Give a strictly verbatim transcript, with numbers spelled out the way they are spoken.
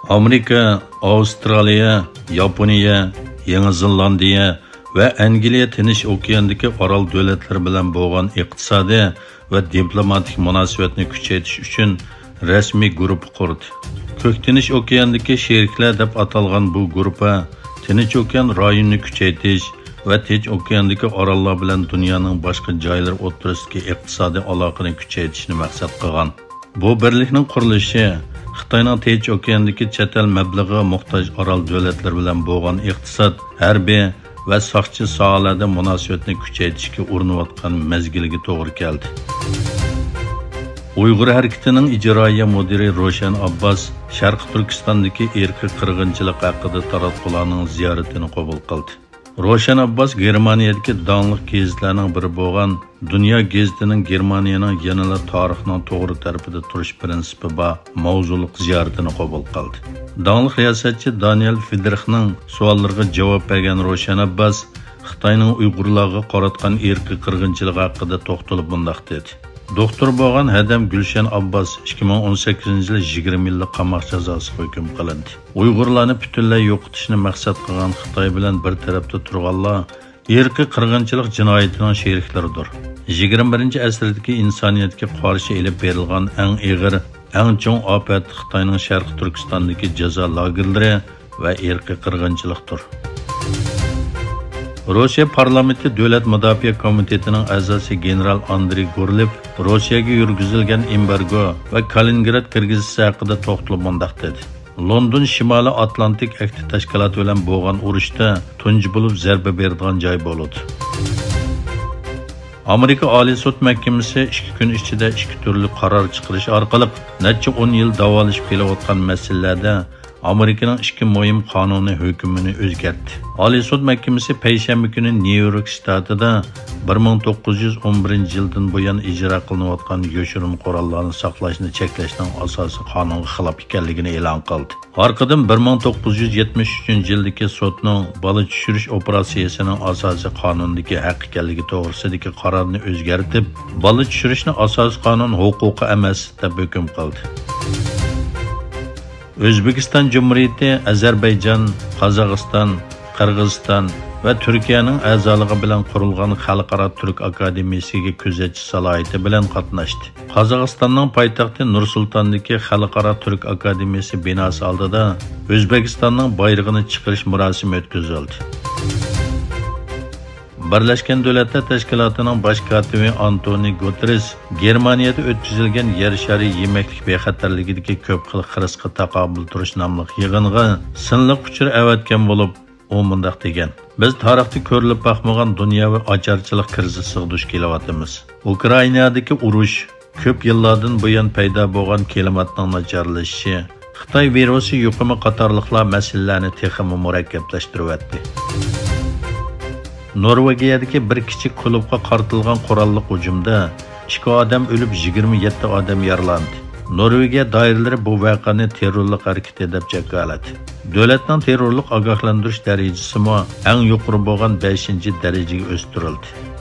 ئامېرىكا، ئاۋسترالىيە، ياپونىيە، يېڭى زېلاندىيە ۋە ئەنگلىيە تىنچ ئوكياندىكى ئارال دۆلەتلىرى بىلەن بولغان ئىقتىسادىي ۋە دىپلوماتىك مۇناسىۋەتنى كۈچەيتىش ئۈچۈن رەسمىي گۇرۇپپا قۇردى. كۆك تىنچ ئوكياندىكى شېرىكلەر دەپ ئاتالغان بۇ گۇرۇپپا تىنچ ئوكيان رايونىنى كۈچەيتىش ۋە تىنچ ئوكياندىكى ئاراللار بىلەن دۇنيانىڭ باشقا جايلىرى ئوتتۇرىسىدىكى ئىقتىسادىي ئالاقىنى كۈچەيتىشنى مەقسەت قىلغان. بۇ بىرلىكنىڭ قۇرۇلۇشى خىتاينىڭ تىنچ ئوكياندىكى چەت ئەل مەبلىغىغا موھتاج ئارال دۆلەتلىرى بىلەن بولغان ئىقتىساد، ھەربىي ۋە ساقچى ساھەلەردە مۇناسىۋەتنى كۈچەيتىشكە ئۇرۇنۇۋاتقان مەزگىلىگە توغرا كەلدى. ئۇيغۇر ھەرىكىتىنىڭ ئىجرائىيە مۇدىرى روشەن ئابباس شەرقىي تۈركىستاندىكى ئىرقىي قىرغىنچىلىق ھەققىدە تاراتقۇلارنىڭ زىيارىتىنى قوبۇل قىلدى. روشەن ئابباس گېرمانىيەدىكى داڭلىق گېزىتلەرنىڭ بىرى بولغان دۇنيا گېزىتىنىڭ گېرمانىيەنىڭ يەنىلا تارىخنىڭ توغرا تەرىپىدە تۇرۇش پىرىنسىپى بار ماۋزۇلۇق زىيارىتىنى قوبۇل قىلدى. داڭلىق رىياسەتچى دانىيەل فىدرىخنىڭ سوئاللىرىغا جاۋاب بەرگەن روشەن ئابباس خىتاينىڭ ئۇيغۇرلارغا قاراتقان ئىرقىي قىرغىنچىلىقى ھەققىدە توختىلىپ مۇنداق دېدى: دوختۇر بولغان ھەدەم گۈلشەن ئابباس ئىككى مىڭ ئون سەككىزىنچى يىلى يىگىرمە يىللىق قاماق جازاسىغا ھۆكۈم قىلىندى. ئۇيغۇرلارنى پۈتۈنلەي يوقىتىشنى مەقسەت قىلغان خىتاي بىلەن بىر تەرەپتە تۇرغانلار ئىرقىي قىرغىنچىلىق جىنايىتىنىڭ شېرىكلىرىدۇر. يىگىرمە بىرىنچى ئەسىردىكى ئىنسانىيەتكە قارشى ئېلىپ بېرىلغان ئەڭ ئېغىر، ئەڭ چوڭ ئاپەت خىتاينىڭ شەرقىي تۈركىستاندىكى جازا لاگېرلىرى ۋە ئىرقىي قىرغىنچىلىقتۇر. روسىيە پارلامېنتى دۆلەت مۇداپىئە كومىتېتىنىڭ ئەزاسى گېنېرال ئاندرېي گورلېف روسىيەگە يۈرگۈزۈلگەن ئېمبارگو ۋە كالىنىنگراد كىرگىزىسى ھەققىدە توختىلىپ مۇنداق دېدى: لوندون شىمالىي ئاتلانتىك ئەھدى تەشكىلاتى بىلەن بولغان ئۇرۇشتا تۇنجى بولۇپ زەربە بېرىدىغان جاي بولىدۇ. ئامېرىكا ئالىي سوت مەھكىمىسى ئىككى كۈن ئىچىدە ئىككى تۈرلۈك قارار چىقىرىش ئارقىلىق نەچچە ئون يىل داۋالىشىپ كېلىۋاتقان مەسىلىلەردە ئامېرىكىنىڭ ئىككى مۇھىم قانۇنىي ھۆكمىنى ئۆزگەرتتى. ئالىي سوت مەھكىمىسى پەيشەنبە كۈنى نيۇ يورك شتاتىدا بىر مىڭ توققۇز يۈز ئون بىرىنچى يىلدىن بۇيان ئىجرا قىلىنىۋاتقان يوشۇرۇن قوراللارنى ساقلاشنى چەكلەشنىڭ ئاساسىي قانۇنغا خىلاپ ئىكەنلىكىنى ئېلان قىلدى. ئارقىدىن بىر مىڭ توققۇز يۈز يەتمىش ئۈچىنچى يىلدىكى سوتنىڭ بالا چۈشۈرۈش ئوپېراتسىيىسىنىڭ ئاساسىي قانۇندىكى ھەق ئىكەنلىكى توغرىسىدىكى قارارنى ئۆزگەرتىپ، بالا چۈشۈرۈشنى ئاساسىي قانۇن ھوقۇقى ئەمەس دەپ ھۆكۈم قىلدى. ئۆزبېكىستان جۇمھۇرىيىتى ئەزەربەيجان، قازاقىستان، قىرغىزىستان ۋە تۈركىيەنىڭ ئەزالىقى بىلەن قۇرۇلغان خەلقئارا تۈرك ئاكادېمىيىسىگە كۆزەتچى سالاھىيىتى بىلەن قاتناشتى. قازاقىستاننىڭ پايتەختى نۇر سۇلتاندىكى خەلقئارا تۈرك ئاكادېمىيىسى بىناسى ئالدىدا ئۆزبېكىستاننىڭ بايرىقىنى چىقىرىش مۇراسىمى ئۆتكۈزۈلدى. بىرلەشكەن دۆلەتلەر تەشكىلاتىنىڭ باش كاتىپى ئانتونىي گۇتېررېس گېرمانىيەدە ئۆتكۈزۈلگەن يەر شارى يېمەكلىك بىخەتەرلىكىدىكى كۆپ خىل خىرىسقا تاقابىل تۇرۇش ناملىق يىغىنغا سىنلىق ئۇچۇر ئەۋەتكەن بولۇپ، ئۇ مۇنداق دېگەن: بىز تارىختا كۆرۈلۈپ باقمىغان دۇنياۋى ئاچارچىلىق كىرىزىسىغا دۇچ كېلىۋاتىمىز. ئۇكرائىنادىكى ئۇرۇش، كۆپ يىللاردىن بۇيان پەيدا بولغان كىلىماتنىڭ ناچارلىشىشى، خىتاي ۋىرۇسى يۇقۇمى قاتارلىقلار مەسىلىلەرنى تېخىمۇ مۇرەككەپلەشتۈرۈۋەتتى. نورۋېگىيەدىكى بىر كىچىك كۇلۇبقا قارىتىلغان قوراللىق ھۇجۇمدا ئىككى ئادەم ئۆلۈپ، يىگىرمە يەتتە ئادەم يارىلاندى. نورۋېگىيە دائىرىلىرى بۇ ۋەقەنى تېررورلۇق ھەرىكىتى دەپ جاكارلىدى. دۆلەتنىڭ تېررورلۇق ئاگاھلاندۇرۇش دەرىجىسىمۇ ئەڭ يۇقىرى بولغان بەشىنچى دەرىجىگە ئۆستۈرۈلدى.